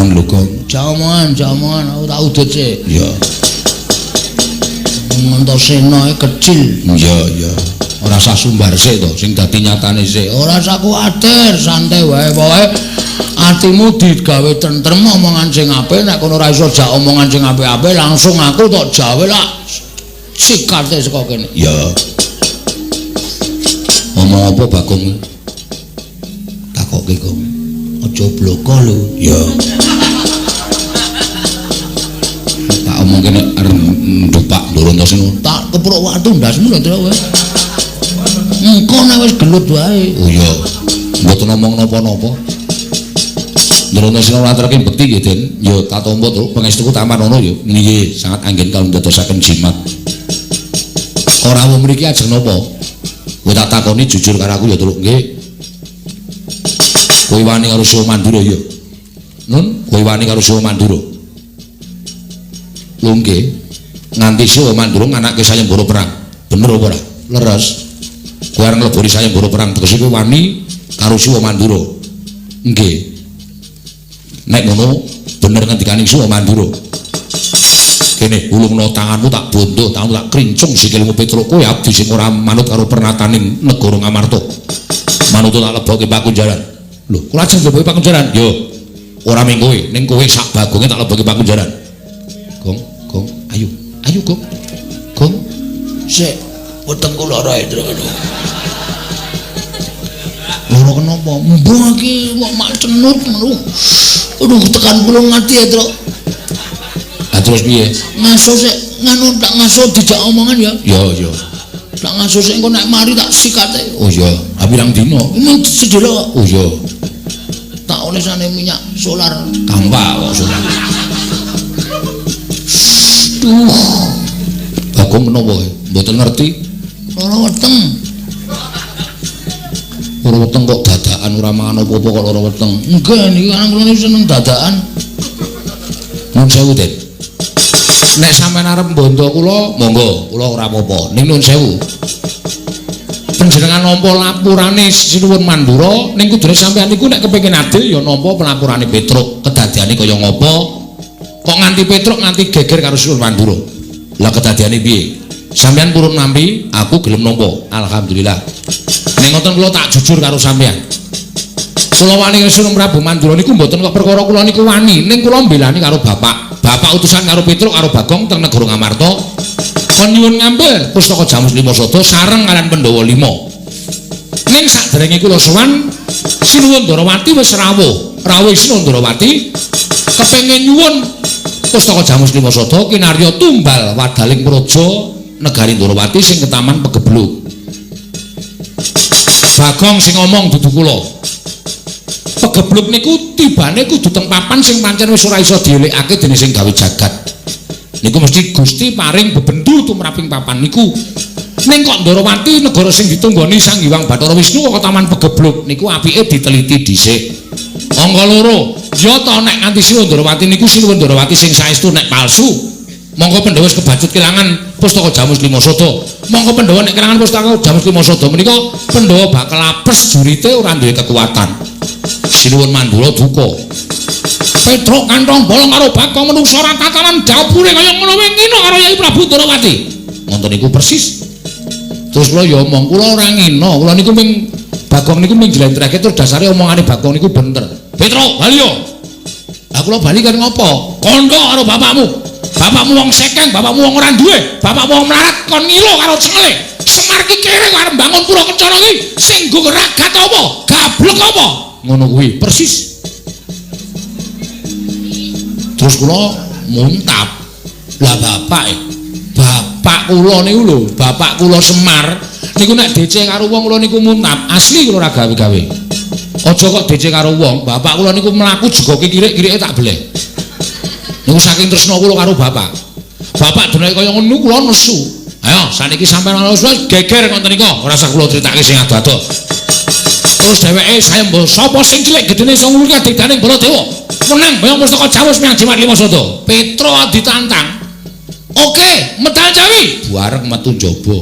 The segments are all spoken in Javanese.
Tenan lho, Gong. Jaman, jaman aku tak udut sik. Iya. Antasena kecil. Iya, iya. Ora usah sumbar sik to, sing dadi nyatane sik. Ora usah kuwatir, santai wae. Pokoke atimu digawe tentrem, omongan sing apik, nek kono ora iso jak omongan sing apik-apik, langsung aku tok jawe lak sikate saka kene. Iya. Ngomong apa Bagong? Takoke, Gong. Aja bloko lho. Iya. Tak omongke nek arep ndupak Ndoro Antasena. Tak kepruk watu ndasmu lho, Tru. Engko nek wis gelut wae. Oh iya. Mboten omong napa-napa. Ndoro Antasena ora terke bekti nggih, Den. Ya tak tampa, Truk. Pangestuku tampan ngono ya. Nggih, sangat anggen kawula ndadosaken jimat. Ora wong mriki ajeng napa? Kowe tak takoni jujur karo aku ya, Truk. Nggih. Kowe wani karo Siwa Mandura ya? Nun, kowe wani karo Siwa Mandura? Lho nggih. Nganti Siwa Mandura nganake sayembara perang. Bener apa ora? Leres. Kowe arep ngleboni sayembara perang tegese kowe wani karo Siwa Mandura. Nggih. Nek ngono bener ngendikaning Siwa Mandura. Kene ulungno tanganmu tak bondo, tanganmu tak krincung sikilmu Petruk. Kowe abdi sing ora manut karo pernataning negara Ngamarta. Manut tak lebokke pakunjaran. Lho, kula ajeng lebokke pakunjaran. Yo. Ora ming kowe, ning kowe sak bagonge tak lebokke pakunjaran. Gong, Gong, ayo. Ayo, Gong. Gong. Sik, wetengku lara, Truk. Lara kenapa? Mbah iki kok mak cenut ngono. Aduh, tekan kula ngati ya, Truk. Lah terus piye? Ngaso sik, nganu tak ngaso dijak omongan ya. Ya, ya. Tak ngaso sik engko nek mari tak sikate. Oh iya, ha pirang dina? Mung sedhela. Oh iya. Tak olesane minyak solar. Kampak kok solar. Duh. Bagong menapa kowe? Mboten ngerti. Lara weteng. Lara weteng kok dadakan ora mangan apa-apa kok lara weteng. Enggak, niki kan kula niki seneng dadakan. Nuwun sewu, Den. Nek sampean arep mbondo kula, monggo, kula ora apa-apa. Ning nuwun sewu. Panjenengan nampa lapurane Sinuwun Mandura, ning kudune sampean niku nek kepengin adil ya nampa pelapurane Petruk. Kedadiane kaya ngapa? Kok nganti Petruk nganti geger karo Sinuwun Mandura? Lah kedadiane piye? Sampean purun nampi, aku gelem nampa. Alhamdulillah. Ning ngoten kula tak jujur karo sampean. Kula wani karo Sinuwun Prabu Mandura niku mboten kok perkara kula niku wani, ning kula mbelani karo bapak. Bapak utusan karo Petruk karo Bagong teng negara Ngamarta kon nyuwun ngambil pustaka Jamus Lima Sada sareng kalian Pandhawa 5. Ning saderenge kula sowan Sinuwun Ndarawati wis rawuh. Rawuh Sinuwun Ndarawati kepengin nyuwun pustaka Jamus Lima Sada kinarya tumbal wadaling praja negari Ndarawati sing ketaman pegebluk. Bagong sing ngomong dudu kula. Pegebluk niku tibane kudu teng papan sing pancen wis ora iso dielikake dening sing gawe jagat. Niku mesti Gusti paring bebendu tumraping papan niku. Ning kok Ndarawati negara sing ditunggoni Sang Hyang Bathara Wisnu kok taman pegebluk niku apike diteliti dhisik. Angka loro, ya ta nek nganti Sinuwun Ndarawati niku Sinuwun Ndarawati sing saestu nek palsu. Monggo Pandhawa wis kebacut kelangan pustaka Jamus Lima Sada. Monggo Pandhawa nek kelangan pustaka Jamus Lima Sada menika Pandhawa bakal apes jurite ora duwe kekuatan. Sinuwun Mandura duka. Petruk kantong bolong karo Bagong menungsa ora tatanan dapure kaya ngono wae ngino karo Yai Prabu Ndarawati. Ngoten niku persis. Terus kula ya omong, kula ora ngino, kula niku ming Bagong niku ming jlentrehke terus dasare omongane Bagong niku bener. Petruk, bali yo. Lah kula bali kan ngopo? Kandha karo bapakmu. Bapakmu wong sekeng, bapakmu wong ora duwe, bapakmu wong melarat kon ngilo karo cengele. Semar ki kere kok arep mbangun pura kencana iki sing nggo ragat apa? Gablek apa? Ngono kuwi persis. Terus kula muntap. Lah bapak bapak kula niku lho, bapak kula Semar niku nek DC karo wong kula niku muntap, asli kula ora gawe-gawe. Aja kok DC karo wong, bapak kula niku mlaku jegoke kirik-kirike tak beleh. Niku saking tresna kula karo bapak. Bapak denake kaya ngono kula nesu. Ayo saniki sampeyan ana geger ngoten nika, ora usah kula critake sing ado-ado. Terus dheweke sayembara sapa sing cilik gedene iso nguluri kadigdaning Baladewa. Menang boyong pustaka Jamus menyang Jimat Lima Sada. Petro ditantang. Oke, medal Jawi. Bareng metu njaba.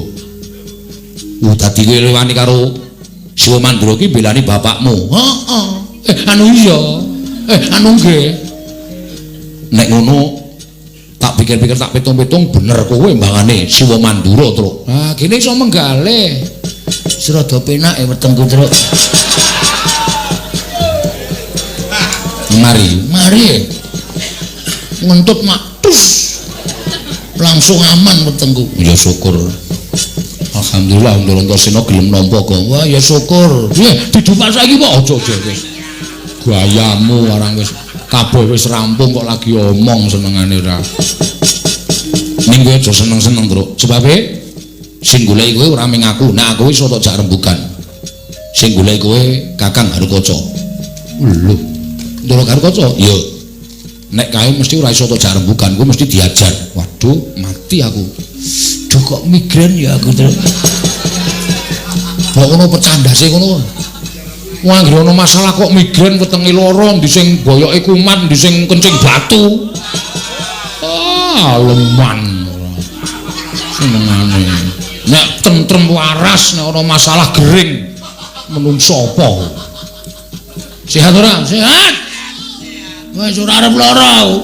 Dadi kowe wani karo Siwa Mandura ki mbelani bapakmu. Heeh. Anu iya. Anu nggih. Nek ngono tak pikir-pikir tak pitung-pitung bener kowe mbangane Siwa Mandura, Truk. Ah, kene iso menggale. Rada penak e wetengku, Truk. Mari, mari. Ngentut mak tus. Langsung aman wetengku. Ya syukur. Alhamdulillah Ndara Antasena gelem nampa kok. Wah, ya syukur. Piye didupak saiki kok aja-aja wis. Gayamu warang wis kabeh wis rampung kok lagi omong senengane ora. Ning kowe aja seneng-seneng, Truk. Sebabe sing goleki kowe ora mung aku, nek aku iso tok jak rembugan. Sing goleki kowe Kakang Garukaca. Lho, Ndara Garukaca? Iya. Nek kae mesti ora iso tok jak rembugan, kowe mesti diajar. Waduh, mati aku. Duh kok migrain ya aku, Truk. Kok ngono pecah ndase ngono. Wah, anggere ana masalah kok migrain wetenge lara, ndi sing boyoke kumat, ndi sing kencing batu. Ah, leman. Senengane. Nek tentrem waras, nek ana masalah gering menungso apa? Sehat ora? Sehat. Wis ora arep lara aku.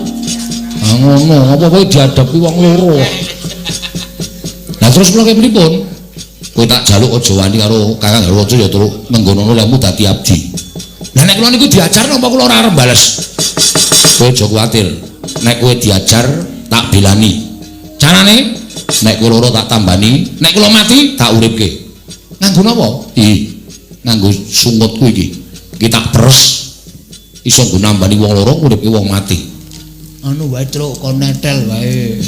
Ah ngono, apa kowe dihadapi wong loro. Lah terus kula pripun? Kowe tak jaluk aja wani karo Kakang Garukaca ya, Truk. Nenggonono lehmu dadi abdi. Lah nek kula niku diajar napa kula ora arep bales? Kowe aja kuwatir. Nek kowe diajar tak belani. Carane nek kowe loro tak tambani, nek kula mati tak uripke. Nganggo napa? Ih, nganggo sungutku iki. Iki tak peres. Iso nggo nambani wong loro uripke wong mati. Anu wae, Truk, kon netel wae.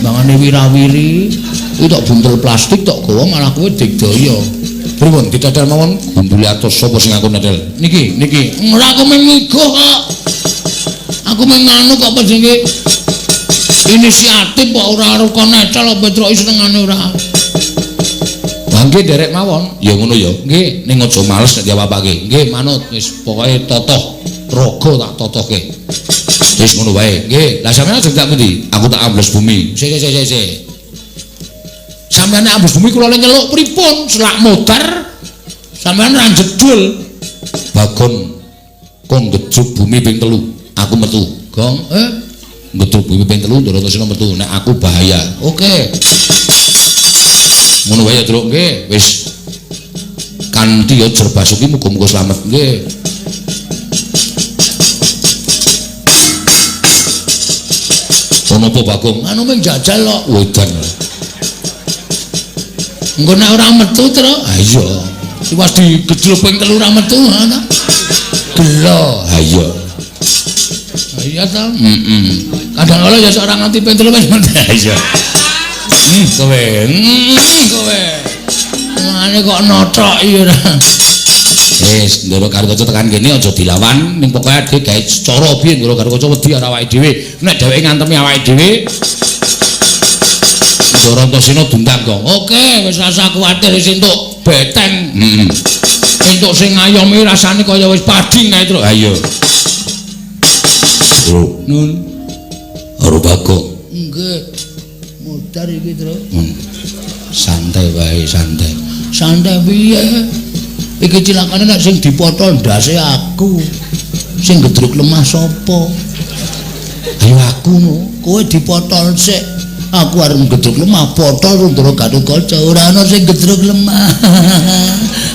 Mangane wirawiri, kuwi tok buntel plastik tok gawa malah kowe digdaya. Pripun ditetel mawon gundule atus sapa sing aku netel? Niki, niki. Ora aku mung ngigoh kok. Aku mung nganu kok apa jenenge? Inisiatif kok ora arep kon netel apa Truk senengane ora. Lah nggih nderek mawon. Ya ngono ya. Nggih, ning aja males nek diapa-apake. Nggih, manut wis pokoke totoh. Raga tak totohke. Wis ngono wae. Nggih, lah sampeyan ajeng tak pundi? Aku tak ambles bumi. Sik sik sik sik. Sampeyan nek ambles bumi kula le nyeluk pripun? Selak modar sampeyan ra jedul. Bagon kong gejuk bumi ping 3. Aku metu. Gong, ngedruk bumi ping 3 Ndara Antasena metu. Nek aku bahaya. Oke. Ngono wae ya, Truk. Nggih, wis. Kanthi ya Jer Basuki muga-muga slamet. Nggih. Ono apa Bagong? Anu mung jajal kok. Wedan. Engko nek ora metu, Truk. Ha iya. Tiwas digejluk ping 3 ora metu, ha ta? Gelo. Ha iya. Ha iya ta? Heeh. Kadang kala ya ora nganti ping 3 wis metu. Ha iya. Kowe. Kowe. Mangane kok nothok iki ora. Wis, Ndara Garukaca tekan kene aja dilawan, ning pokoke adhe gawe cara piye Ndara Garukaca wedi karo awake dhewe. Nek dheweke ngantemi awake dhewe, Ndara Antasena dundang kok. Oke, wis rasa kuwatir wis entuk beteng. Heeh. Entuk sing ngayomi rasane kaya wis padhing kae, Truk. Ha iya. Truk. Nun. Karo Bagong. Nggih. Modar iki, Truk. Santai wae, santai. Santai piye? Iki cilakane nek sing dipotol ndase aku. Sing gedruk lemah sapa? Ayo aku no. Kowe dipotol sik. Aku arep gedruk lemah potol Ndara Garukaca. Ora ana sing gedruk lemah.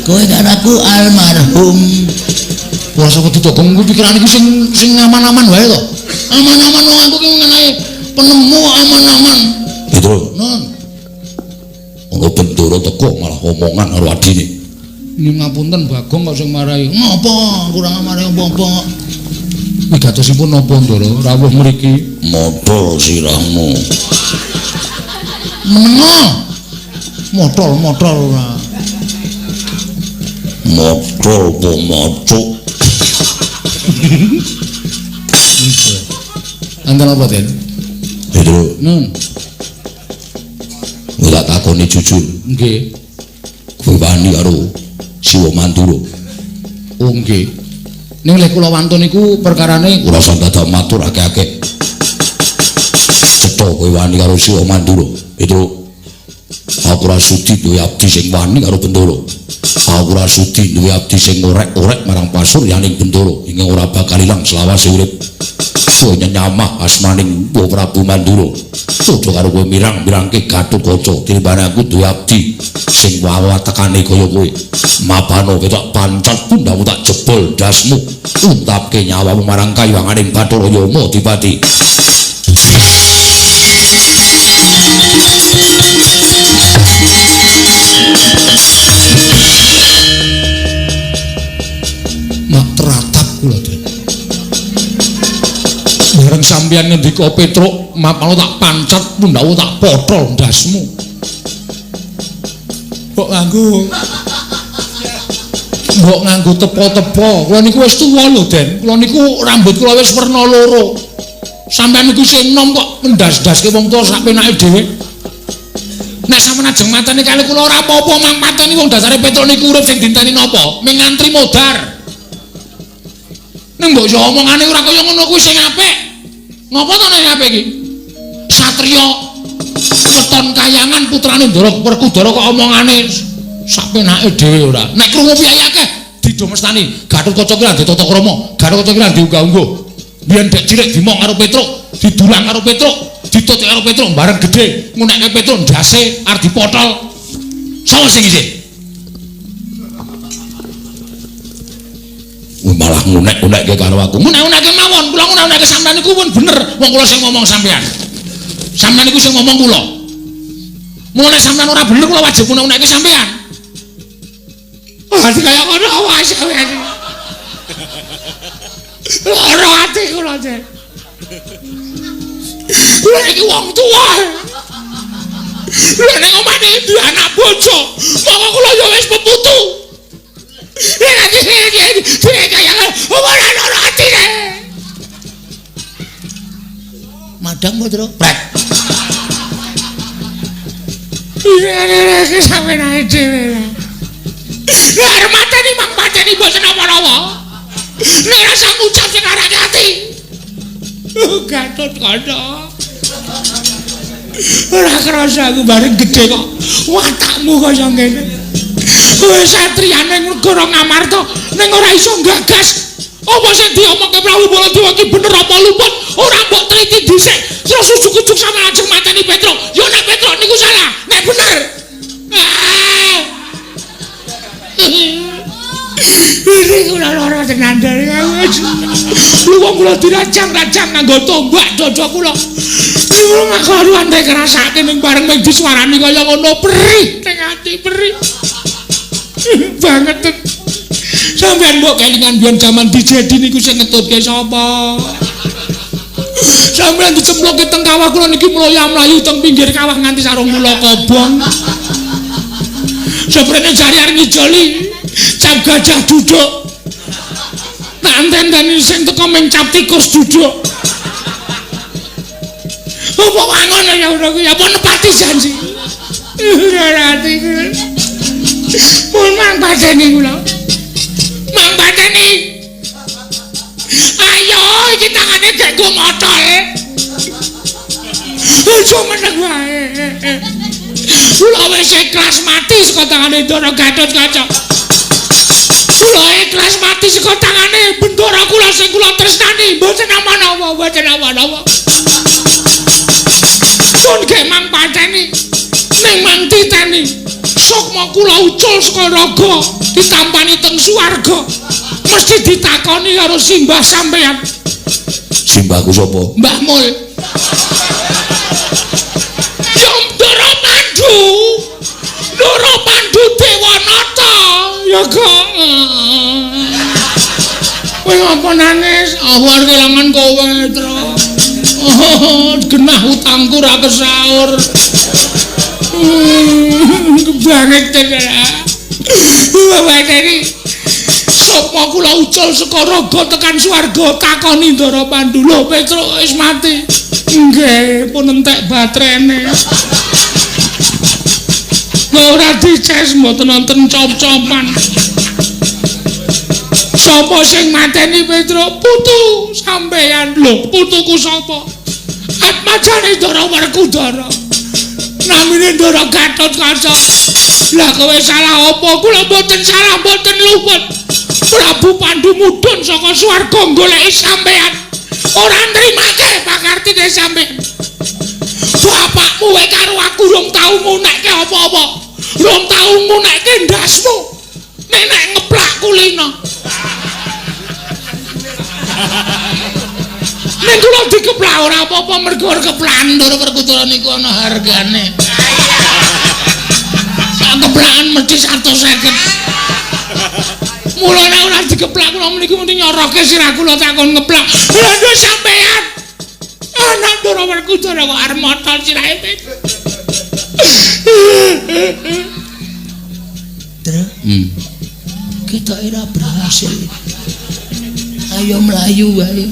Kowe karo aku almarhum. Ora sapa ditogong kuwi pikiran iki sing sing aman-aman wae to. Aman-aman wong aku ki mengenai penemu aman-aman. Petro. Nun. Ono bendoro teko malah omongan karo adine. Ini ngapunten Bagong kok sing marahi. Ngopo? Kurang marahi apa-apa. Wigatosipun napa Ndara rawuh mriki? Modol sirahmu. Menengo. Modol-modol ora. Modol apa macuk? Enten apa, Den? Petro. Nun. Ora takoni jujur. Nggih. Kowe wani karo Siwa Mandura. Oh nggih. Ning lek kula wantun niku perkarane ora usah dadak matur akeh-akeh. Cetha kowe wani karo Siwa Mandura. Petro. Aku ora sudi duwe abdi sing wani karo Bendoro. Aku ora sudi duwe abdi sing orek-orek marang pasuryaning Bendoro ingkang ora bakal ilang selawase urip. Kowe nyamah asmaning Prabu Mandura. Padha karo kowe mirang-mirangke Gatotkaca tinimbang aku duwe abdi sing wawatekane kaya kowe. Mapano ketok pancat pundhamu tak jebol dasmu, untapke nyawamu marang kayanganing Bathara Yama Dipati. Mak teratap kula Den. Bareng sampeyan ngendika Petruk, mapano tak pancat pundhamu tak potol ndasmu. Mbok nganggo tepo-tepo. Kula niku wis tuwa lho, Den. Kula niku rambut kula wis werna loro. Sampeyan niku sing enom kok ndas-ndaske wong tuwa sak penake dhewe. Nek sampeyan ajeng mateni kali kula ora apa-apa, mang mateni wong dasare Petruk niku urip sing dinteni napa? Ming ngantri modar. Ning mbok yo omongane ora kaya ngono kuwi sing apik. Ngopo to nek apik iki? Satriya weton kayangan putrane Ndara Werkudara kok omongane sak penake dhewe ora. Nek krungu piye akeh didomestani. Gatotkaca ki ra ndek tata krama, Gatotkaca ki ra ndek unggah-ungguh. Biyen dek cilik dimong karo Petruk, didulang karo Petruk, ditut karo Petruk bareng gedhe, ngunekke Petruk ndase arep dipotol. Sapa sing isih? Malah ngunek-unekke karo aku. Ngunek-unekke mawon, kula ngunek-unekke sampeyan niku pun bener. Wong kula sing ngomong sampeyan. Sampeyan niku sing ngomong kula. Mula nek sampeyan ora bener kula wajib ngunek-unekke sampeyan. Wah, kaya ngono wae sampeyan. Lara ati kula, Den. Kula iki wong tuwa. Lha ning omah niki duwe anak bojo, monggo kula ya wis peputu. Madang Putra. Prek. Iki sampeyan ae dhewe. Lah arep mateni mang pateni mboten napa-napa. Nek rasa ngucap sing arake ati. Gatotkaca. Ora krasa aku bareng gedhe kok watakmu kaya ngene. Kowe satriyane negara Ngamarta ning ora iso nggagas. Apa sing diomongke Prabu Baladewa ki bener apa luput? Ora mbok teliti dhisik. Terus ujug-ujug sama ajeng mateni Petruk. Ya nek Petruk niku salah, nek bener. Ini kula lara tenan dari aku. Wong kula dirajang-rajang nganggo tombak dada kula. Niku karuan nek ngrasake ning bareng mung disuarani kaya ngono perih ning ati perih. Banget. Sampeyan mbok kelingan biyen jaman dijedi niku sing ngetutke sapa? Sampeyan dicemplokke teng kawah kula niki mloya-mlayu teng pinggir kawah nganti sarung kula kobong. Seprene jari arep ngijoli cap gajah duduk. Tak enten-enteni sing teko mung cap tikus duduk. Apa wangun ya ora kuwi apa nepati janji. Ora ati kula. Pun mang pateni kula. Mang pateni. Ayo iki tangane gek go motol. Aja meneng wae. Kula wis ikhlas mati saka tangane Ndara Gatotkaca. Kula ikhlas mati saka tangane bendara kula sing kula tresnani, mboten napa-napa, mboten napa-napa. Sun gek mang pateni ning mang titeni. Sukma kula ucul saka raga ditampani teng swarga. Mesti ditakoni karo simbah sampeyan. Simbahku sapa? Mbah Mul. Ya Ndara Pandu. Ndara Pandu Dewanata. Ya kok. Kowe ngapa nangis? Aku arep kelangan kowe, Tru. Oh, genah utangku ra kesaur. Kebanget tenan. Wawateni. Sapa kula ucul saka raga tekan swarga takoni Ndara Pandu. Lho Petruk wis mati. Nggih, pun entek baterene. Ora dices mboten wonten cop-copan. Sapa sing mateni Petruk? Putu sampeyan. Lho, putuku sapa? Atmajane Ndara Werkudara. Namine Ndara Gatotkaca. Lah kowe salah apa? Kula mboten salah, mboten luput. Prabu Pandu mudhun saka swarga goleki sampeyan. Ora nrimake pakartine sampeyan. Bapakmu wae karo aku rong tau ngunekke apa-apa. Rong tau ngunekke ndasmu. Nek nek ngeplak kulino. Nek kula dikeplak ora apa-apa mergo keplakan Ndara Werkudara niku ana hargane. Sak keplakan mesti 150. Mulane ora dikeplak kula meniku mesti nyoroke sirah kula takon ngeplak. Lha nduk sampean. Anak Ndara Werkudara kok arep motol sirahe. Tru. Kita ora berhasil. Ayo mlayu wae.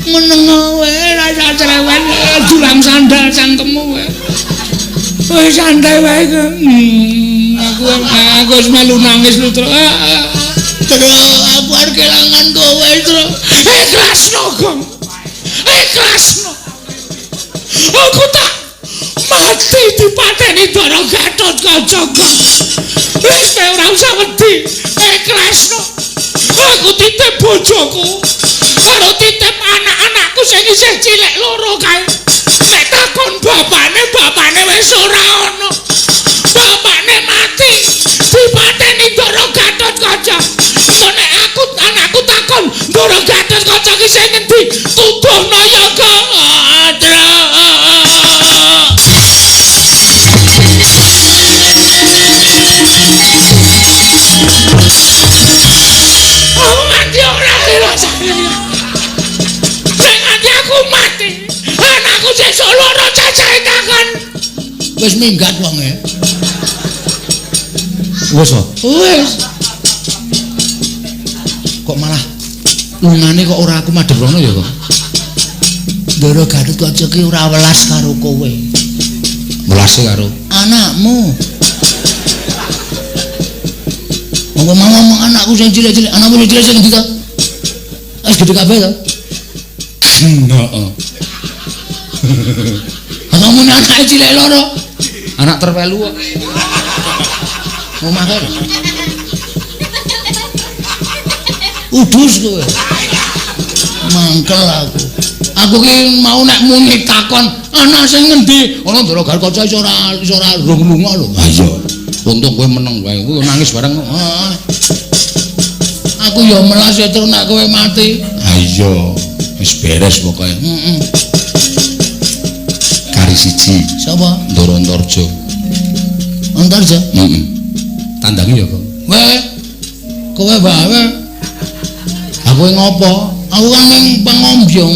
Meneng wae rasa cerewet dulang sandal cangkemmu wae. Wis santai wae. Aku wis melu nangis lho, Tru. Tru, aku arep kelangan kowe, Tru. Ikhlasno, Gong. Ikhlasno. Aku tak mati dipateni Ndara Gatotkaca, Gong. Wis ora usah wedi. Ikhlasno. Aku titip bojoku karo titip anak-anakku sing isih cilik loro kae. Nek takon bapakne, bapakne wis ora ana. Bapakne mati dipateni Ndara Gatotkaca. Engko nek aku anakku takon Ndara Gatotkaca ki sing ngendi? Tuduhno ya, Gong. Aku mati ora rasane. Sing nganti aku mati, anakku sesuk loro cacahe takon. Wis minggat wonge. Wis to? Wis. Kok malah lungane kok ora aku madhep rono ya kok. Ndara Gatotkaca ki ora welas karo kowe. Welase karo anakmu. Apa mau ngomong anakku sing cilik-cilik, anakmu sing cilik sing endi to? Wis gedhe kabeh to? Heeh. Apa mun anake cilik loro? Anak terwelu kok. Omah kae. Udus kowe. Mangkel aku. Aku ki mau nek muni takon anak sing ngendi? Ana Ndara Gatotkaca iso ora rung lunga lho. Ha iya. Untung kowe meneng wae. Kowe nangis bareng. Heeh. Aku ya melas ya terus nek kowe mati. Ha iya. Wis beres pokoke. Heeh. Kari siji. Sapa? Ndara Antarja. Antarja? Heeh. Tandangi ya, Kok. Wae. Kowe wae. Aku ngopo? Aku kan ning pangombyong.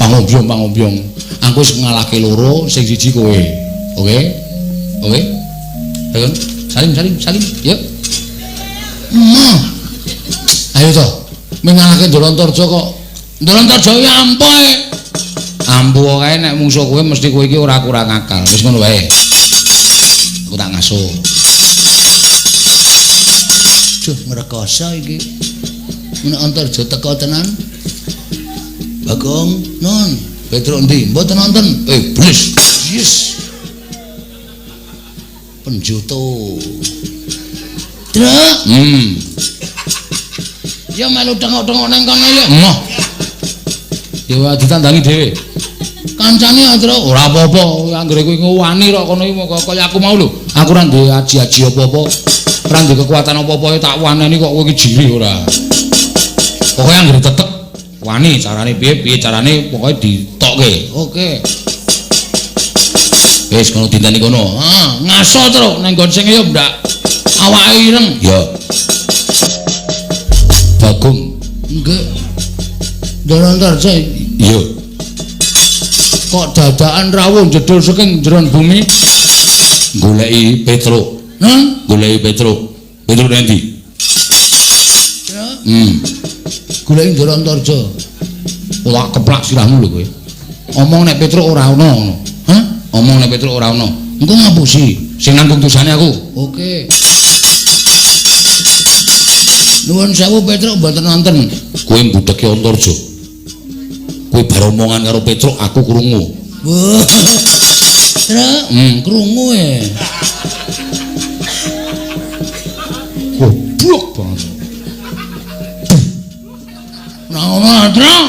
Pangombyong. Aku wis ngalahke loro, sing siji kowe. Oke? Oke? Ayo, salim, yuk. Emoh. Ayo to. Mengalahke Ndara Antarja kok. Ndara Antarja ya ampuh. Ampuh kae nek mungsuh kowe mesti kowe iki ora kurang akal. Wis ngono wae. Aku tak ngasuh. Duh, ngrekoso iki. Nek Antarja teko tenan. Bagong, nun, Petruk endi? Mboten nonton. Iblis. Yes. Penjoto. Truk. Ya melu tengok-tengok nang kono ya. Emoh. Ya wae ditandangi dhewe. Kancane ya, Truk. Ora apa-apa, anggere kowe wani kok kono iki kaya aku mau lho. Aku ora duwe aji-aji apa-apa. Ora duwe kekuatan apa-apa tak waneni kok kowe iki jirih ora. Pokoke anggere tetep wani carane piye-piye carane pokoke ditokke. Oke. Wis kono dinteni kono. Ah, ngaso Truk nang nggon sing ya ndak awake ireng. Ya. Bagong. Nggih. Ndara Antarja. Iya. Kok dadakan rawuh jedul saking jeron bumi goleki Petruk. Hah? Goleki Petruk. Petruk nang ndi? Truk. Goleki Ndara Antarja. Ora keplak sirahmu lho kowe. Omong nek Petruk ora ana ngono. Hah? Omong nek Petruk ora ana. Engko ngapusi. Sing nanggung dosane aku. Oke. Nuwun sewu Petruk mboten wonten. Kowe mbudheki Antarja. Kowe bar omongan karo Petruk aku krungu. Wah. Truk, krungu e. Goblok banget. Nah, ngono, Truk.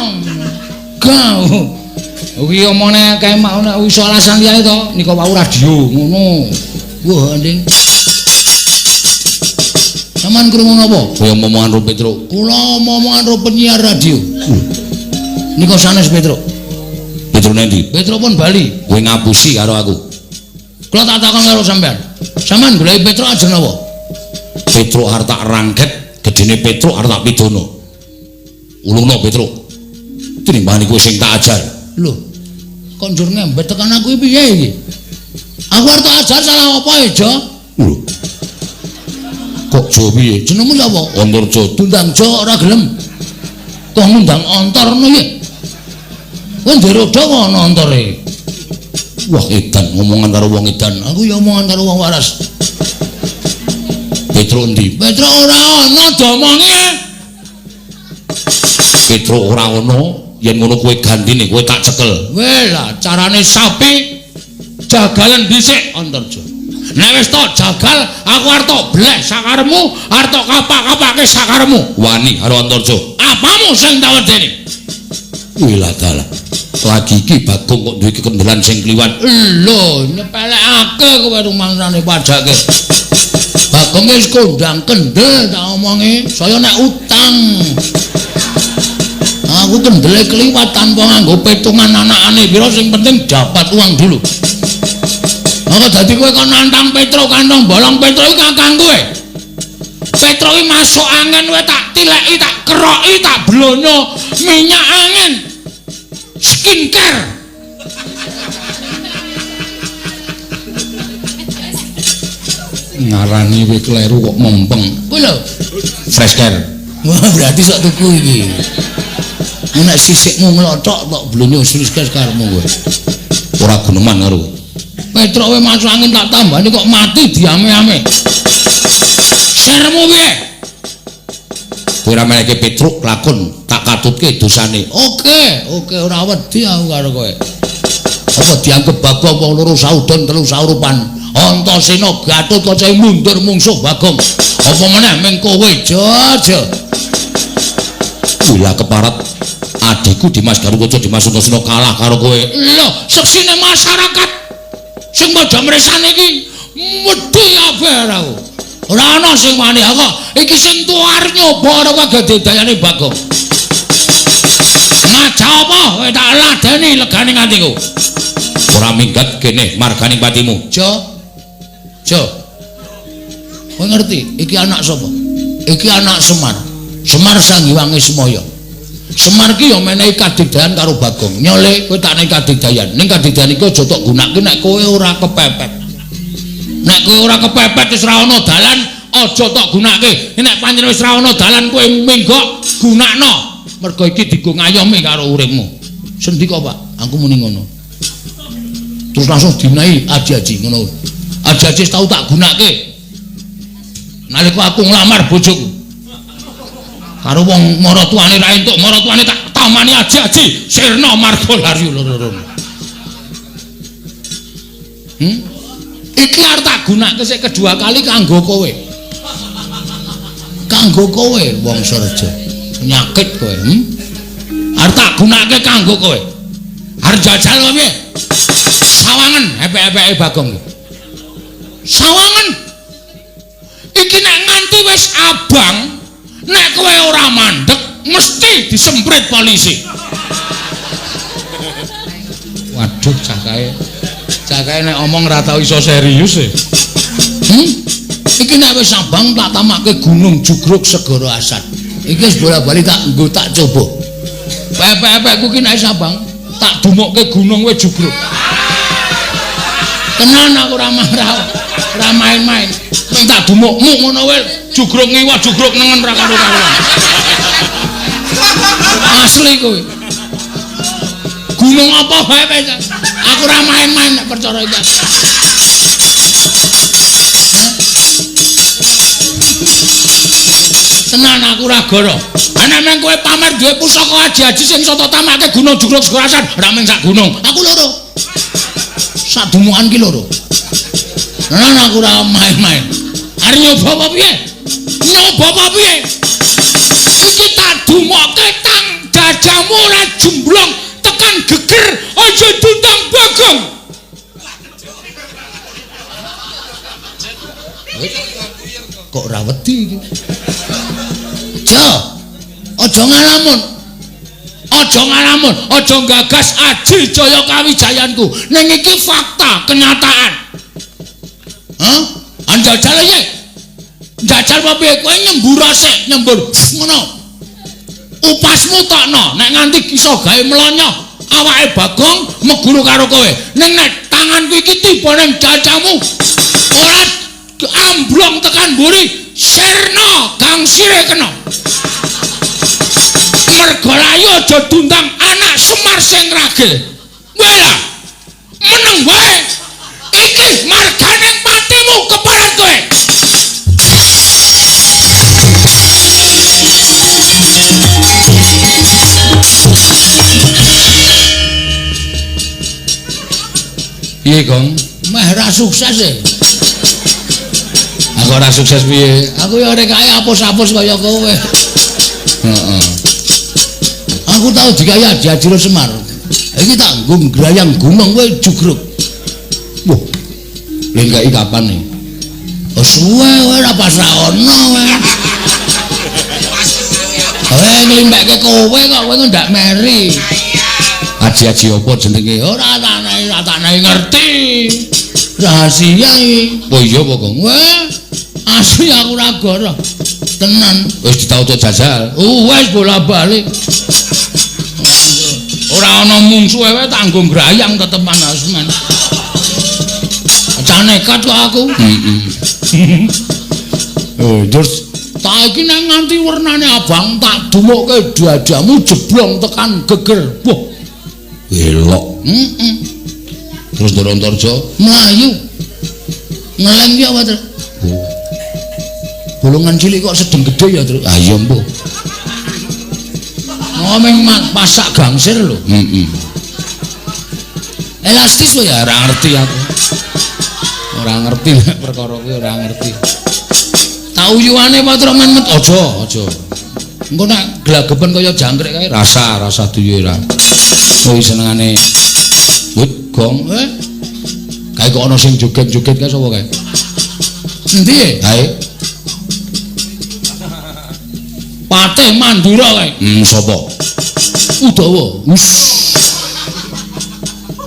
Curiga. Kuwi omongane kae mau nek iso alasan liyane to, nika wau radio ngono. Wah, Anding. Sampeyan krungu napa? Kowe omongan karo Petruk. Kula omongan karo penyiar radio. Nika sanes Petruk. Petruk nendi? Petruk pun bali. Kowe ngapusi karo aku. Kula tak takon karo sampeyan. Sampeyan goleki Petruk ajeng napa? Petruk arep tak rangket, gedene Petruk arep tak pidana. Ulungno Petruk. Tinimbangane kowe sing tak ajar. Lho, kok njur ngembet tekan aku iki piye iki? Aku arep tak ajar salah apa e, Jo? Lho. Kok Jo piye? Jenengmu sapa? Antarja. Diundang Jo ora gelem. Kok ngundang Antar ngono iki? Kowe ndek roda kok ana antare. Wah, edan ngomongan karo wong edan. Aku ya omongan karo wong waras. Petruk endi? Petruk ora ana domonge. Petruk ora ana, yen ngono kowe gantine, kowe tak cekel. Weh lah, carane sapi jagalan dhisik Antarja. Nek wis tok jagal, aku arep tok bleh sakaremu, arep tok kapak-kapake sakaremu. Wani karo Antarja. Apamu sing tak wedeni? Wih lah dalah. Lagi iki Bagong kok duwe kekendelan sing kliwat. Lho, nyepelekake kowe rumangsane padake. Bagong wis kondang kendel tak omongi, saya nek utang. Aku kendele kliwat tanpa nganggo petungan anakane pira, sing penting dapat uang dulu. Maka dadi kowe kok nantang Petruk kantong bolong, Petruk iki kakang kowe. Petruk iki masuk angin kowe tak tileki, tak keroki, tak blonyo minyak angin. Skincare. Ngarani kowe kleru kok mempeng. Kuwi lho, fresh care. Wah, berarti sok tuku iki. Nek sisikmu nglothok tok blonyo skincare karepmu kowe. Ora guneman karo kowe. Petruk kowe masuk angin tak tambani kok mati diame-ame. Sermu piye? Kowe ora menehke Petruk lakon tak katutke dosane. Oke, oke ora wedi aku karo kowe. Apa dianggep Bagong wong loro saudon telu saurupan. Antasena Gatotkaca mundur mungsuh Bagong. Apa meneh ming kowe jaja. Wila keparat adikku Dimas Garukaca Dimas Antasena kalah karo kowe. Lho, seksine masyarakat sing padha mresani iki wedi kabeh aku. Ora ana sing wani aku. Iki sing tuwa arep nyoba ora kagedayane Bagong. Ngajak apa kowe tak ladeni legane atiku. Ora minggat kene marganing patimu. Jo. Jo. Kowe ngerti iki anak sapa? Iki anak Semar. Semar Sang Hyang Ismaya. Semar ki ya menehi kadigdayan karo Bagong. Nyole kowe tak nehi kadigdayan. Ning kadigdayan iki aja tok gunake nek kowe ora kepepet. Nek kowe ora kepepet wis ora ana dalan, aja tok gunake. Nek pancen wis ora ana dalan kowe minggok gunakno. Mergo iki dienggo ngayomi karo uripmu. Sendika, Pak, aku muni ngono. Terus langsung dimenehi aji-aji ngono. Aji-aji tau tak gunake. Nalika aku nglamar bojoku. Karo wong maratuane ra entuk, maratuane tak tamani aji-aji sirna marga lari loro-loro. Iki arep tak gunake sik kedua kali kanggo kowe. Kanggo kowe wong Surja. Penyakit kowe, Arep tak gunake kanggo kowe. Arep jajal piye? Sawangen epek-epeke Bagong. Sawangen. Iki nek nganti wis abang, nek kowe ora mandek mesti disemprit polisi. Waduh, cah kae. Cah kae nek omong ora tau iso serius e. Iki nek wis abang tak tamake Gunung Jugruk Segara Asat. Iki wis bola-bali tak nggo tak coba. Pepek-pepekku ki nek wis abang tak dumukke gunung wis jugruk. Tenan aku ora marah, ora main-main. Mung tak dumukmu ngono wae jugruk ngiwa jugruk nengen ra karo-karuan. Asli kuwi. Gunung apa wae wis. Aku ora main-main nek perkara iki. Tenan aku ora goro. Ana meng kowe pamer duwe pusaka aji-aji sing iso tok tamake Gunung Jugruk Segara Asat, ora mung sak gunung. Aku loro. Sak dumukan ki loro. Tenan aku ora main-main. Arep nyoba apa piye? Nyoba apa piye? Iki tak dumokke tang dadamu ora jemblong ngalamun. Aja ngalamun, aja gagas aji jaya kawijayanku. Ning iki fakta, kenyataan. Hah? Anjajal iki. Njajal apa piye? Kowe nyembur sik, nyembur ngono. Upasmu tokno, nek nganti iso gawe mlonyoh awake Bagong meguru karo kowe. Ning nek tanganku iki tiba ning jajamu, ora amblong tekan mburi, sirna gangsire kena. Mergo layu aja dundang anak Semar sing ragil. Wela. Meneng wae. Iki margane patimu keparat kowe. Piye, Gong? Meh ra sukses e. Aku ora sukses piye? Aku ya ora kae apus-apus kaya kowe. Heeh. Aku tau dikaya Adi-Adira Semar. Iki tak nggo ngrayang gunung kowe jugruk. Wah. Lengkai kapan nih? Oh suwe kowe ora pas ra ono kowe. Kowe nglimpekke kowe kok kowe ndak meri. Aji-aji apa jenenge? Ora tak ngerti. Rahasia iki. Oh iya apa, Gong? Weh, asli aku ora goroh. Tenan. Wis ditauto jajal. Wis bola-balik. Ora ana mungsuhe wae tanggung grayang tetepan asmen. Cah nekat kok aku. Heeh. Oh, terus tak iki nek nganti wernane abang tak dumukke dadamu jeblong tekan geger. Wah. Welok. Heeh. Terus Ndoro Antarja mlayu. Ngeleng ki apa, Tru? Oh. Bolongan cilik kok sedeng gedhe ya, Tru? Ah iya mbuh. Ngomong pasak gangsir lho. Heeh. Elastis wae ya ora ngerti aku. Ora ngerti nek perkara kuwi ora ngerti. Tak uyuane apa Tru men aja, aja. Engko nek glagepen kaya jangkrik kae rasa duwe ora. Kuwi senengane wit gong. Kae kok ana sing joget-joget kae sapa kae? Endi? Kae. Patih Mandura kae. Sapa? Udawa. Us.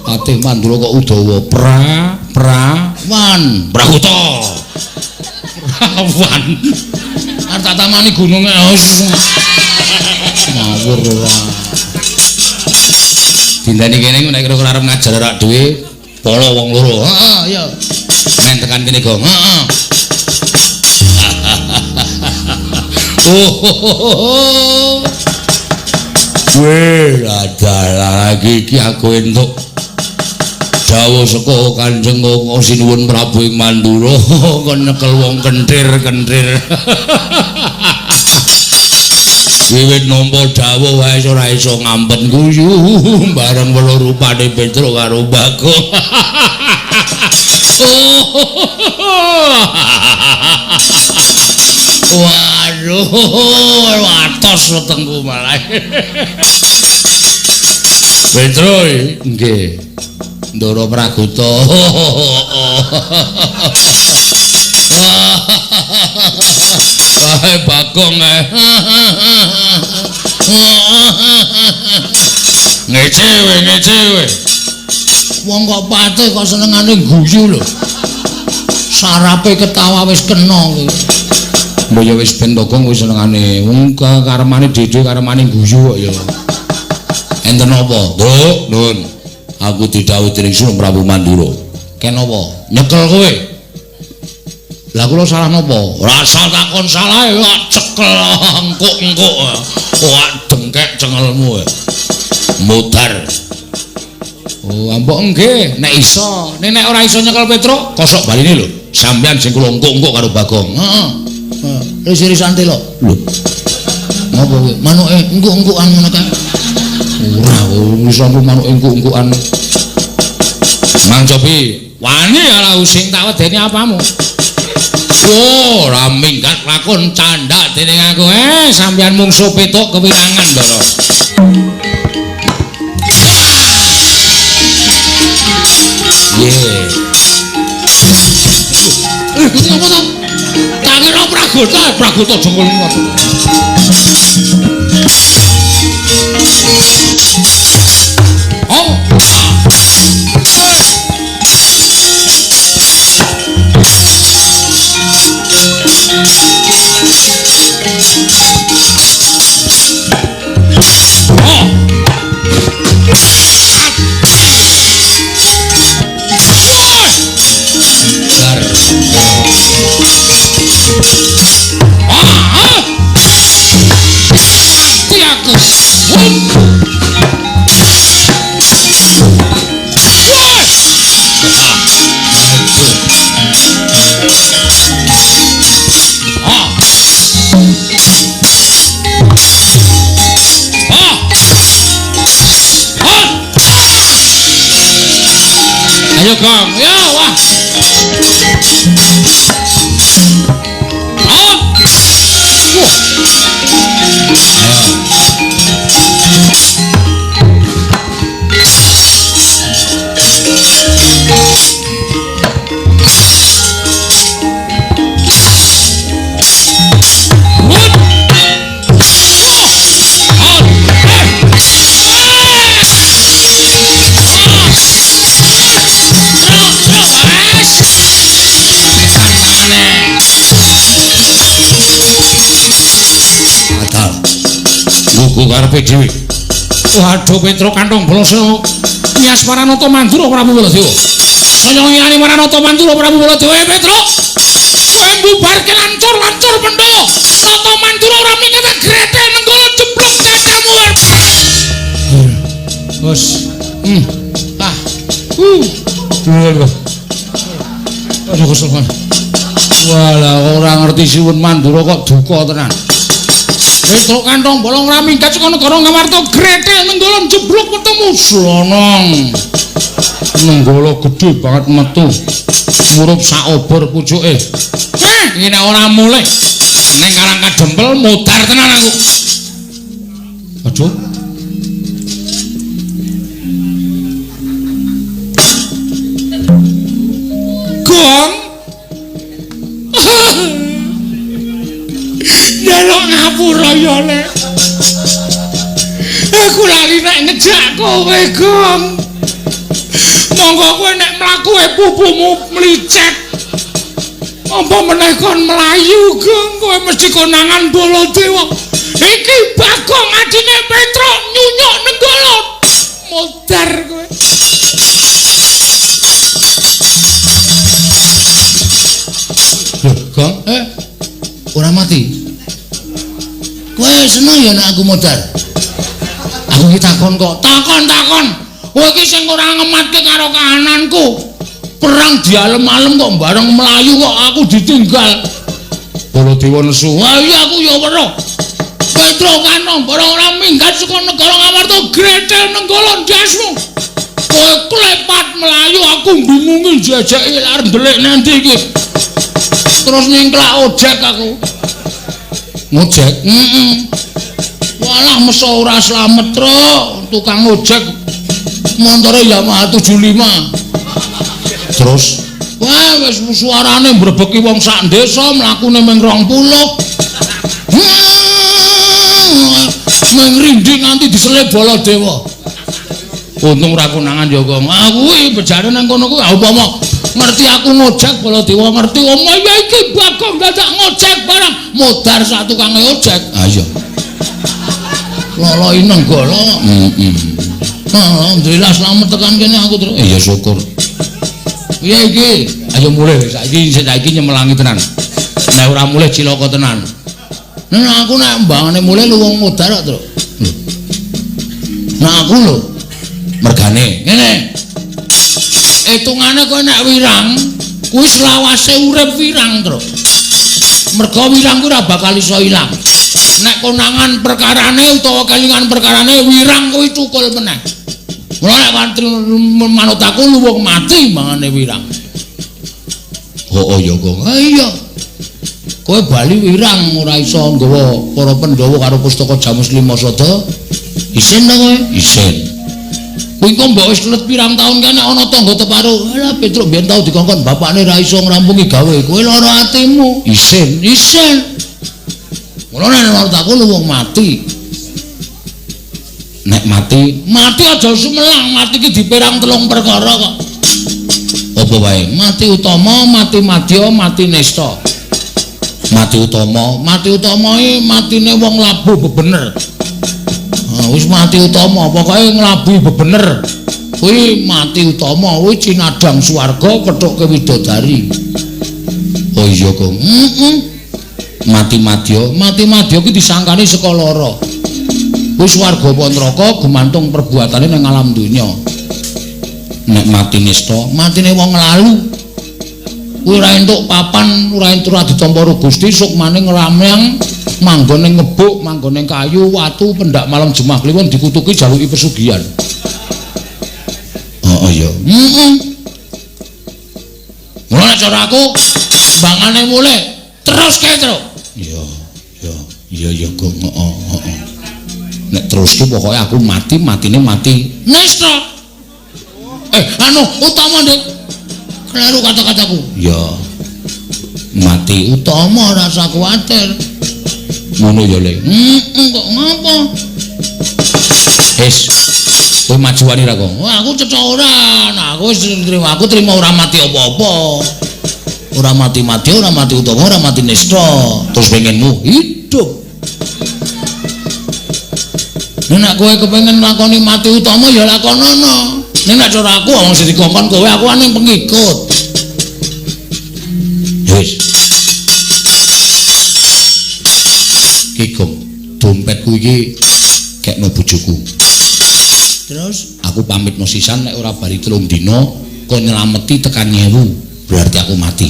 Patih Mandura kok Udawa. Pra wan. Prakuta. Prawan. Arep tak tamani gununge. Ngawur ora. Dindani kene nek kira-kira arep ngajar rak dhewe polo wong loro. Heeh, iya. Men tekan kene, Gong. Heeh. Oh. Weh, adalah lagi iki aku entuk dawuh saka Kanjeng Sinuwun Prabu ing Mandura kon nyekel wong kenthir-kenthir. Wiwit nampa dawuh wae ora iso ngampet guyu bareng weluh rupane Petruk karo Bagong. Waduh, watos wetengku malah. Petruk nggih. Ndoro Praguta. Wah, Bagong ae. Ngece we, ngece we. Wong kok patih kok senengane guyu lho. Sarape ketawa wis kena kuwi. Mbok ya wis ben to Gong wis senengane wong karemane dhewe karemane guyu kok ya. Enten apa? Nduk, Nun. Aku didhawuhi dening Sunan Prabu Mandura. Ken apa? Nyekel kowe. Lah kula salah napa? Rasa takon salah kok cekel engkuk-engkuk. Wah, dengkek cengelmu. Mudar. Oh, ambok nggih, nek iso. Nek nek ora iso nyekel Petruk, kosok baline lho. Sampeyan sing kula engkuk-engkuk karo Bagong. Heeh. Ris-risan telo. Lho. Ngopo kuwi? Manuke engkuk-engkukan ngono kae. Ora, iso manuke engkuk-engkukan. Mang Cobi, wani ala sing tak wedeni apamu? Oh, ora minggat lakon candhak dening aku. Sampeyan mungsuh Petruk kewirangan, Ndara. Nggih. Ngopo to? Tak kira Pragota, Pragota jengkol ngono. Ayo Gong, yo wah. Oh. Wah. Lugu karepe dhewe. Waduh Petruk kantong boloso nyas Paranata Mandura Prabu Baladewa. Saya ngiyani Paranata Mandura Prabu Baladewa. Petruk, kowe mbubarke lancur-lancur Pandhawa. Nata Mandura ora mingkat gretel nenggala jeblok dadamu. Bos. Ah. Aduh kesel. Walah ora ngerti Siwun Mandura kok duka tenan. Petruk kantong bolong ora minggat saka negara Ngamarta gretel nenggala jeblok ketemu slonong. Nenggala gedhe banget metu. Murup sak obor pucuke. Iki nek ora mulih ning Karang Kadempel modar tenan aku. Aduh. Gong. Njaluk ngapura ya, Lek. Aku lali nek ngejak kowe, Gong. Monggo kowe nek mlaku pupumu mlicet. Apa meneh kon mlayu, Gong? Kowe mesti konangan Baladewa. Iki Bagong adine Petruk nyunyuk nenggala. Modar kowe. Loh, Gong, ora mati. Kowe seneng ya nek aku modar? Aku iki takon kok. Takon-takon. Kowe iki sing ora ngematke karo kahananku. Perang dialem-alem kok bareng mlayu kok aku ditinggal. Baladewa nesu. Wah iya aku ya weruh. Petruk kantong barang ora minggat saka negara Ngamarta gretel nenggala ndasmu. Kowe klepat mlayu aku bingungi jajake arep ndelik nanti iki. Terus nyingklak ojek aku. Ngojek? Heeh. Walah meso ora slamet, Truk. Tukang ojek montore Yamaha 75. Terus wah wis suarane mbrebeki wong sak desa mlakune ming 20. Ming rinding nganti diselip Baladewa. Untung ora konangan ya, Gong. Ah kuwi bejane nang kono kuwi upama ngerti aku ngojek Baladewa ngerti omah ya iki Bagong dadak ngojek barang modar sak tukange ojek. Ah iya. Loloi nenggala. Heeh. Alhamdulillah slamet tekan kene aku terus. Iya syukur. Piye iki? Ayo mulih saiki saiki nyemelangi tenan. Nek ora mulih cilaka tenan. Nah aku nek mbangane mulih lu wong modar kok, Truk. Nah aku lho mergane ngene. Hitungane kowe nek wirang kuwi selawase urip wirang, Truk. Mergo wirang kuwi ora bakal iso ilang. Nek konangan perkarane utawa kelingan perkarane wirang kuwi cukul meneh. Mula nek manut aku luwung mati mangane wirang. Oh ya Gong. Ha iya. Kowe bali wirang ora iso nggawa para Pandhawa karo pustaka Jamus Lima Sada. Isin ta kowe? Isin. Kuwi kok mbok wis kelet pirang taun kene ana tangga teparo. Alah Petruk mbiyen tau dikongkon bapakne ra iso ngrampungi gawe. Kowe lara atimu. Isin, isin. Mula nek manut aku luwung mati. Nek mati, mati aja sumelang, mati iki diperang telung perkara kok. Apa wae? Mati utama, mati madya, mati nista. Mati utama, mati utama iki matine wong labuh bebener. Nah, wis mati utama, pokoke nglabuhi bebener. Kuwi mati utama, kuwi cinadang swarga kethuke widodari. Oh iya, Gong. Heeh. Mati madya, mati madya ki disangkani saka lara. Kuwi swarga apa neraka gumantung perbuatane nang alam donya. Nek mati nista, matine wong lalu. Kuwi ora entuk papan, ora entuk ora ditampa karo Gusti, sukmane ngramyang manggone ngebuk, manggone kayu, watu, pendak malam Jemah Kliwon dikutuki jaluki pesugihan. Oh iya. Heeh. cara aku bangane mulih terus kae, Truk. Iya, iya, iya ya Gong, heeh, heeh. Nek terus ki pokoke aku mati, matine mati nista. Anu utama, Dik. Kleru kata-kataku. Iya. Mati utama rasa kuwatir. Ngono ya, Le. Heeh, kok ngapa? Wis. Kowe maju wani ra, Gong? Wah, aku cecok ora. Nah, aku wis trimo, aku trimo ora mati apa-apa. Ora mati-mati, ora mati utama, ora mati nista. Terus pengenmu hidup. Nek kowe kepengin nglakoni mati utama ya lakonono. Nek nek cara aku wong sing dikongkon kowe aku ane pengikut. Wis. Ki Gong, dompetku iki kekno bojoku. Terus aku pamitno sisan nek ora bali 3 dina kon nyelameti tekan 1000, berarti aku mati.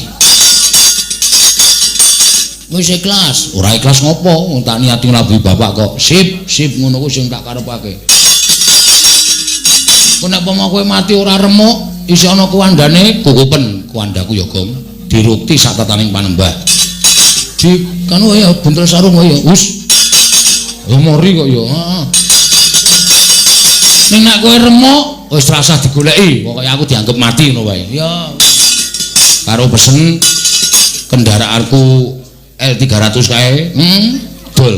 Wis ikhlas. Ora ikhlas ngopo? Wong tak niati nglabuhi bapak kok. Sip, sip ngono kuwi sing tak karepake. Kok nek pomo kowe mati ora remuk, isih ana kuwandane, kukupen kuwandaku ya, Gong. Dirukti sak tataning panembah. Di kanu ya buntel sarung ya. Wis. Ya mori kok ya. Heeh. Ning nek kowe remuk, wis rasah digoleki, pokoke aku dianggep mati ngono wae. Ya. Karo pesen kendaraanku L300 kae, dol.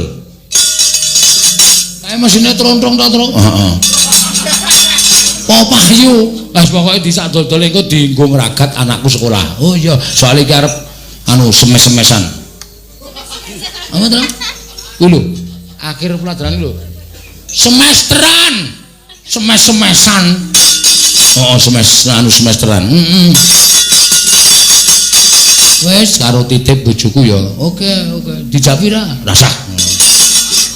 Kae mesine trontrong ta, Truk? Heeh. Apa payu? Wis pokoke disak dol-dol engko dienggo ngragat anakku sekolah. Oh iya, soalé iki arep anu semes-semesan. Apa, Truk? Kuwi lho, akhir pelajaran iki lho. Semesteran. Semes-semesan. Oh, anu semesteran. Heeh. Wis karo titip bojoku ya. Oke, oke. Dijapi ra? Rasah.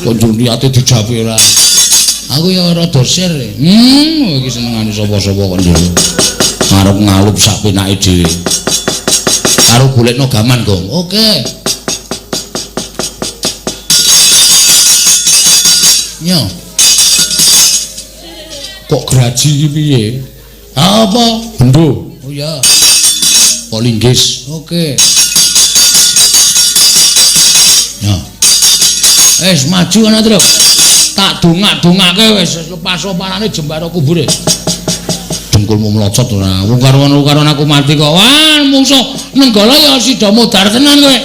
Kok njur niate dijapi ora? Aku ya rada sir. Iki senengane sapa-sapa kok njur. Arep ngalup sak penake dhewe. Karo golekno gaman, Gong. Oke. Nyo. Kok graji iki piye? Apa? Bendo. Oh iya. Polinggis. Oke. Ya. Wis maju ana, Truk. Tak dongak-dongake wis lepas oparane jembara kubure. Dengkulmu mlocot ora. Wong karo-karo aku mati kok. Wah, mungsuh Nenggala ya sida modar tenan kowe.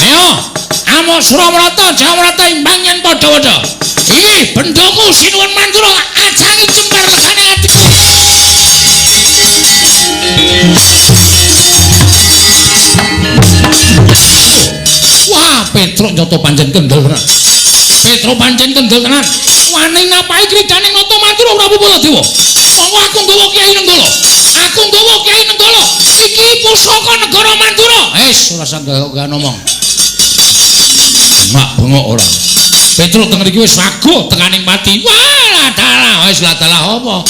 Ayo, amuk Suramarta, Jawarta imbang yen padha-padha. Iki bendoku Sinuwun Mandura ajangi jembar legane atiku. Wah, Petruk nyoto pancen kendel tenan. Petruk pancen kendel tenan. Wani napahi kridane Nata Mandura Prabu Baladewa. Monggo aku nggawa Kyai Nenggala. Aku nggawa Kyai Nenggala. Iki pusaka negara Mandura. Wis, ora usah gawe ngomong. Mak bengok ora. Petruk teng mriki wis waguh tekaning pati. Wah, ladalah, wis ladalah apa?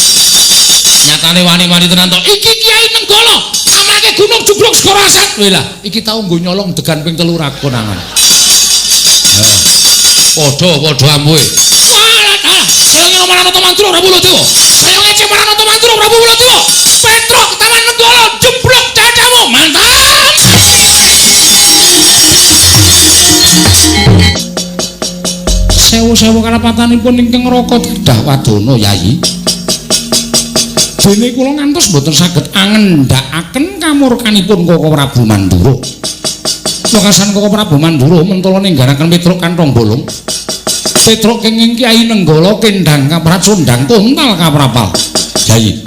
Nyatane wani-wani tenan to. Iki Kyai Nenggala samake gunung jugruk segara aset. Weh lah, iki tau nggo nyolong degan ping 3 ra konangan. Padha-padha ampuhe. Wah, ladalah. Saya ngene marang Nata Mandura Prabu Baladewa. Saya ngece marang Nata Mandura Prabu Baladewa. Petruk ketaman Nenggala jeblok dadamu. Mantap. Sewu-sewu karapatanipun ingkang raka dadah wadana Yayi. Dene kula ngantos mboten saged angendhakaken kamurkanipun Koko Prabu Mandura. Wekasan Koko Prabu Mandura mentala ninggaraken Petruk kanthong bolong. Petruk kenging Kyai Nenggala kendhang kaprat sundang tontal kaprapal. Yayi.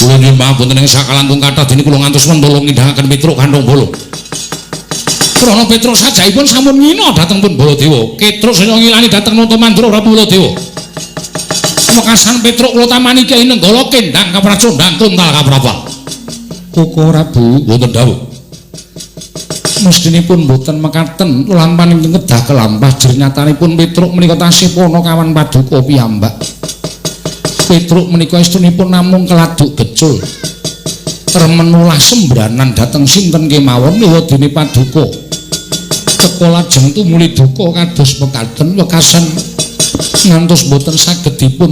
Kula nyuwun pangapunten ing sakalangkung kathah dene kula ngantos mentala ngindhangaken Petruk kanthong bolong. Krana Petruk sajaipun sampun ngina dhateng pun Baladewa. Ketruk saya ngilani dhateng Nata Mandura Prabu Baladewa. Wekasan Petruk kula tamani Kyai Nenggala kendhang kaprat sundang tontal kaprapal. Koko Prabu wonten dawuh. Mestinipun mboten mekaten lampahan ingkang kedah kelampah jernyatanipun Petruk menika tasih panakawan paduka piyambak. Petruk menika estunipun namung keladuk gecul. Remenulah sembranan dhateng sinten kemawon liwadene paduka. Teka lajeng tumuli duka kados mekaten wekasan ngantos mboten saged dipun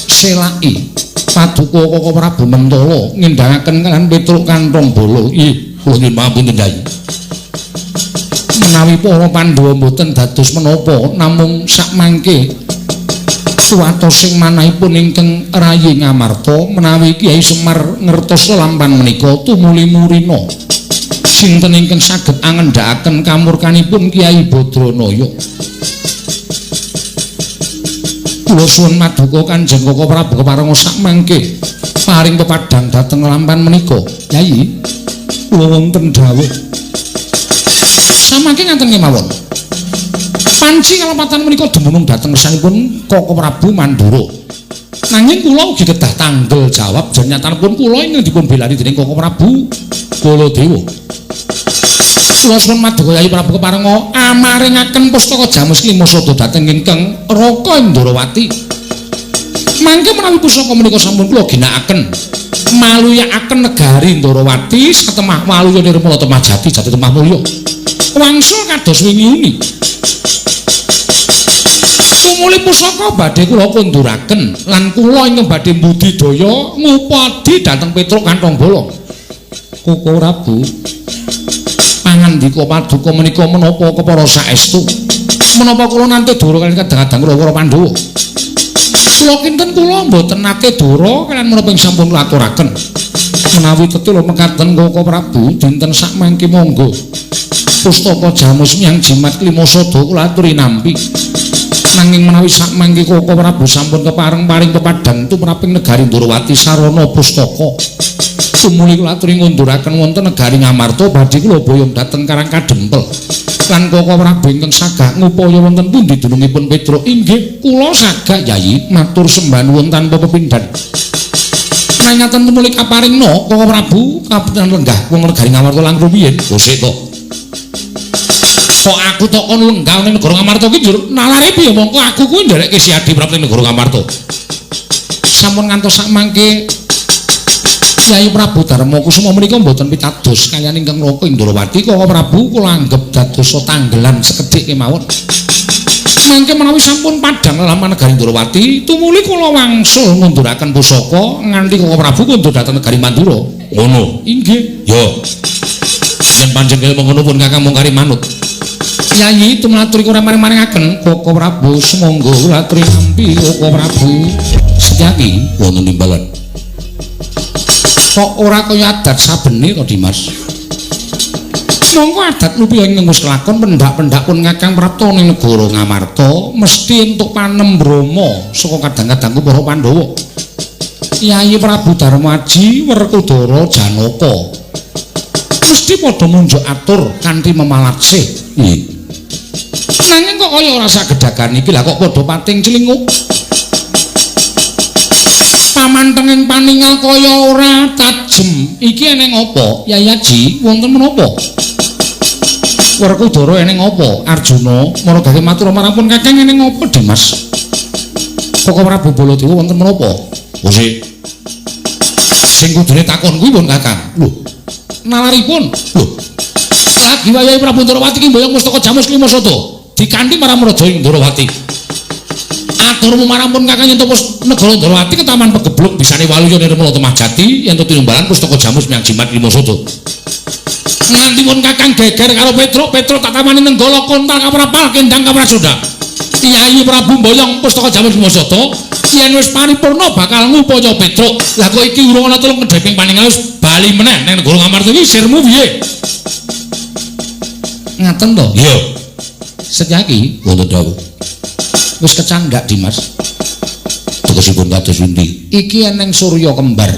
selaki. Paduka Koko Prabu Mentala ngendhangaken kaliyan Petruk Kanthong Bala. Ih, kula nyuwun pangapunten Yai. Menawi para Pandhawa mboten dados menapa namung sakmangke suwatos sing manahipun ingkang rayi Ngamarta menawi Kyai Semar ngertos lelampan menika tumuli murina. Sinten ingkang saged angendhakaken kamurkanipun Kyai Badranaya? Kula suwun maduka Kanjeng Koko Prabu keparenga sakmangke paring pepadhang dhateng lampan menika. Yai, kula wonten dawuh. Samangke ngaten kemawon. Panci kalepatan menika dumunung dhateng ngersanipun Koko Prabu Mandura. Nanging kula ugi kedah tanggel jawab jenyatanipun kula ingkang dipun belani dening Koko Prabu Baladewa. Kula suwun maduka Yai Prabu keparenga amaringaken pustaka Jamus Klima Sada dhateng ingkang Raka Ndrawati. Mangke menawi pusaka menika sampun kula ginakaken maluyakaken negari Ndrawati satemah waluya nirmala temah jati jati temah mulya. Wangsul kados wingi uni. Tumuli pusaka badhe kula konduraken lan kula ingkang badhe mbudidaya ngupadi dhateng Petruk Kanthong Bala. Koko Prabu pangandika paduka menika menapa kepara saestu? Menapa kula nate dora kaliyan kadang-kadang kula para Pandhawa? Kula kinten kula mboten nate dora kaliyan menapa ing sampun kula aturaken. Menawi tetula mekaten Koko Prabu dinten sakmangke monggo pustaka Jamus Miang Jimat Klima Sada kula aturi nampi. Nanging menawi sakmangke Koko Prabu sampun kepareng paring pepadhang tumraping negari Ndrawati sarana pustaka. Tumuli kula aturi ngunduraken wonten negari Ngamarta badhe kula boyong dhateng Karang Kadempel. Lan Koko Prabu ingkang sagah ngupaya wonten pundi dunungipun Petruk? Inggih, kula sagah Yayi matur sembah nuwun tanpa pepindhan. Nanyaten tumuli kaparingna Koko Prabu kapunten lenggah wong negari Ngamarta langkung rumiyin. Bosek to. Kok aku tok kon lenggah ning negara Ngamarta ki njur nalare piye mongko aku kuwi nderekke Siadi Prabu ning negara Ngamarta. Sampun ngantos sakmangke Kyai Prabu Darma Kusuma menika mboten pitados kaliyan ingkang Raka Indrawati. Koko Prabu kula anggep dados tanggelan sekedhik kemawon. Mangke menawi sampun padhang lelampahan negari Ndrawati, tumuli kula wangsul ngunduraken pusaka nganti Koko Prabu kundur dhateng negari Mandura. Ngono. Inggih. Yo. Yen pancen kaya ngono pun Kakang mung kari manut. Kyai tumlaturi kula maring-maringaken Koko Prabu sumangga kula aturi nampi Koko Prabu. Setyaki wonten timbalan. Kok ora kaya adat sabene to Dimas? Mongko adat lupi ing wis kelakon pendak-pendak pun Kakang prapta ning negara Ngamarta mesti entuk panembrama saka kadang-kadangku para Pandhawa. Kyai Prabu Darmaji Werkudara Janaka mesti padha munjuk atur kanthi memalatsih. Nggih. Nanging kok kaya ora sagedagan iki lah kok padha pating celinguk. Pamantenging paningal kaya ora tajem. Iki eneng apa? Yai Aji, wonten menapa? Werkudara eneng apa? Arjuna mara gage matur marang pun Kakang eneng apa, Dimas? Koko Prabu Baladewa wonten menapa? Bose. Sing kudune takon kuwi pun Kakang. Lho. Nalaripun. Lho. Lagi wayahe Prabu Ndrawati ki mboyong pustaka Jamus Klima Sada dikanthi marang Raja Ndrawati. Aturmu marang pun Kakang yen tepus negara Ndrawati ketaman pegebluk bisane waluya nirmala temah jati yen tinumbalan pustaka Jamus Miang Jimat Klima Sada. Nganti pun Kakang geger karo Petruk, Petruk tak tamani nenggala kontal kaprapal kendang kaprasoda. Kyai Prabu mboyong pustaka Jamus Klima Sada yen wis paripurna bakal ngupaya Petruk. Lah kok iki urung ana telung kedheping paningal wis bali meneh ning negara Ngamarta iki sirmu piye? Ngaten to? Iya. Setyaki wonten dawuh. Wis kecandak Dimas. Tegesipun kados pundi? Iki eneng surya kembar.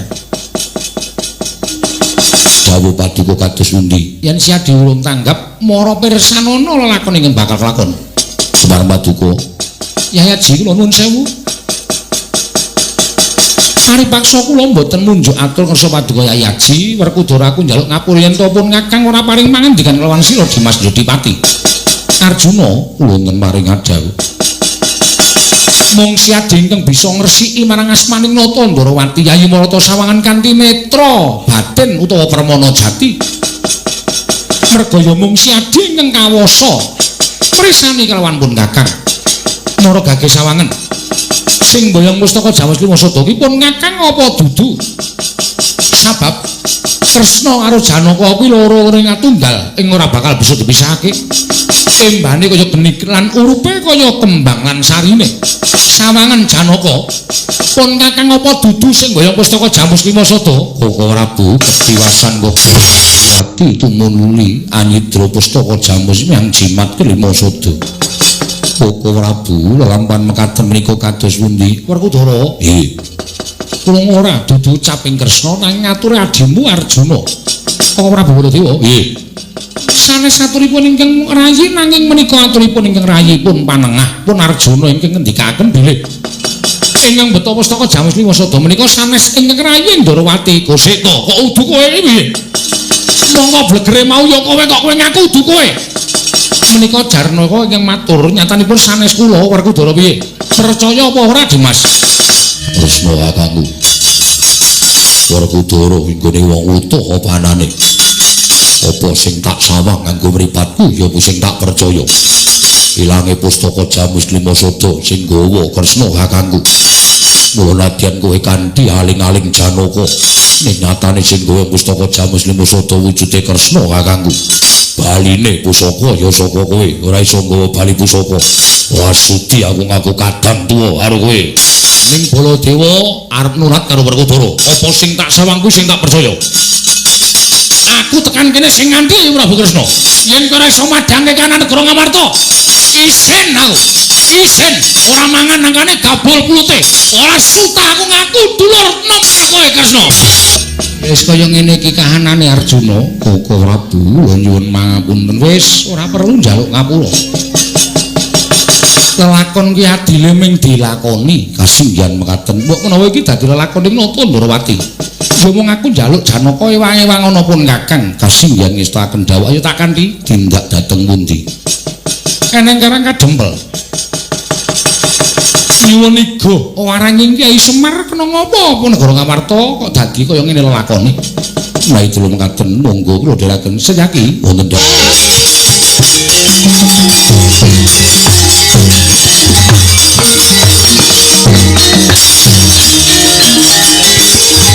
Dawuh paduka kados pundi? Yen Siadi urung tanggap, mara pirsanana lelakon ingkang bakal kelakon. Semar paduka. Yai Aji kula nuwun sewu. Paripaksa kula mboten munjuk atur kersa paduka Yai Aji, Werkudara aku njaluk ngapura yen to pun Kakang ora paring pangandikan kelawan sira Dimas Jodipati. Arjuna kula wonten paring dawuh. Mung Siadi ingkang bisa ngresiki marang asmaning Nata Ndrawati Yayi Marata sawangan kanthi netra batin utawa permana jati. Merga ya mung Siadi ingkang kawasa mrisani kelawan pun Kakang. Mara gage sawangan. Sing mboyong pustaka Jamus Lima Sada ki pun ngakang apa dudu? Sabab Kresna karo Janaka kuwi loro ring atunggal ing ora bakal bisa dipisahake. Embane kaya geni lan urupe kaya kembang lan sarine. Sawangan Janaka pun kakang apa dudu sing mboyong pustaka Jamus Lima Sada? Koko Prabu ketiwasan ati tumunuli anyidra pustaka Jamus yang jimat kelima sada. Koko Prabu lelampahan mekaten menika kados pundi? Werkudara. Nggih. Kula ora dudu ucaping Kresna nanging ngatur adimu Arjuna. Koko Prabu Baladewa. Nggih. Sanes aturipun ingkang rayi nanging menika aturipun ingkang rayi pun panengah pun Arjuna ingkang ngendikaken bilih ingkang beto pustaka Jamus Lima Sada menika sanes ingkang rayi Ndorowati Goseta. Kok udu kowe iki piye? Monggo blegere mau ya kowe kok kowe ngaku udu kowe. Menika Jarnaka ingkang matur nyatanipun sanes kula Werkudara piye? Percaya apa ora Dimas? Kresna kakangku. Werkudara inggone wong utuh apa anane? Apa sing tak sawang nganggo mripatku ya kuwi sing tak percaya. Ilange pustaka Jamus Lima Sada sing gawa Kresna kakangku. Mula nadyan kowe kanthi aling-aling Janaka, ning nyatane sing gawa pustaka Jamus Lima Sada wujude Kresna kakangku. Baline pusaka ya saka kowe, ora iso nggawa bali pusaka. Ora sudi aku ngaku kadang tuwa karo kowe. Ning Baladewa arep nurat karo Werkudara. Apa sing tak sawang kuwi sing tak percaya? Aku tekan kene sing nganti Prabu Kresna. Yen kowe ora iso madhangke kanan negara Ngamarta, isin aku. Isin ora mangan nangkane gabol pulute. Ora suta aku ngaku dulur nom kowe Kresna. Wis kaya ngene iki kahanane Arjuna, Koko Prabu nyuwun mangapunten. Wis ora perlu njaluk ngapura. Lelakon ki adile ming dilakoni, kasinggihan mekaten. Mbok menawa iki dadi lelakon ing Nata Ndorowati. Ya mung aku njaluk Janaka ewang-ewang ana pun kakang kasinggihan ngestakaken dawuh ayo tak kanthi tindak dhateng pundi. Eneng karang kadempel. Nyuwun iga waranging Kyai Semar kena ngapa apa negara Ngamarta kok dadi kaya ngene lelakone. Menawi dulu mekaten monggo kula dherekaken seyaki wonten dawuh.